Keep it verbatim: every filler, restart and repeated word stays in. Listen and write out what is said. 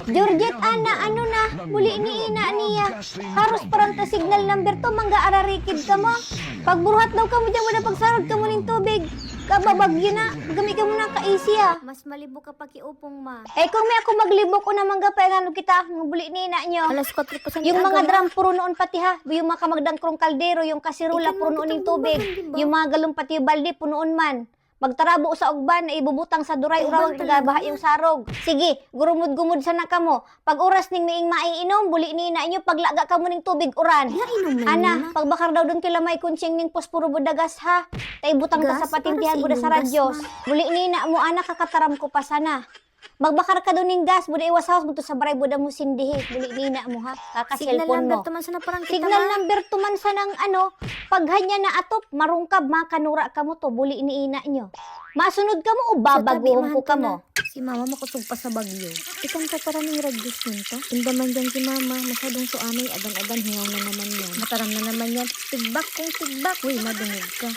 Georgette, ana, ano na? Buli ni ina niya. Haros parang ta signal number two, mangga ararikid kamo. Pagburuhat daw kamo diyan, wala pagsarod kamo ning tubig. Kababagyo na, gami kamo na kaisi, ah. Mas malibog ka pa ki Opong, ma. Eh, kung may ako maglibog, o namang gapay nga ano kita, mga buli ni ina nyo. Alas kwatro pa sa Yung mga aga, ma. Drum, puro noon pati ha. Yung mga kamagdangkrong kaldero, yung kasirula, Ikan puro lang noon yung kitang tubig. Bumbang, di ba? Yung mga galon pati yung balde, punoon man. Magtarabo sa ugban na ibubutang sa duray, Ugban urawag talaga. Nagabaha yung sarog. Sige, gurumod-gumod sana kamo. Pag oras ning miing maiinom, buli ni ina nyo, paglaga kamo ning tubig, uran. Nainom na Ana, yun, ma. Pagbakar daw doon kila may kunching ning posporo budagas, ha? Tay butang ta Gas? Sa patintihan Para sa buda sa inyong gas, radyos. Ma. Buli ni ina mo, ana, kakataram ko pa sana. Magbakar ka doon ning gas, buda iwas house mo to sa baray, buda mo sindihi. Buli ni ina mo, ha? Signal Kaka-cellphone number mo. Two man sana parang kita, Signal ma. Number two man sanang ano, paghan niya na atop, marungkab, makanura kamo to, buli ni ina nyo. Masunod kamo o Sa tabi, babaguhon ko mahan ka kamo? Na. Si mama makosog pa sa bagyo. Ikan ka para ning radyos ninta? Inda man dyan si mama, masyadong suamay, adan-adan, hingaw na naman yan. Mataram na naman yan. Tigbak kung tigbak. Uy, madungog ka.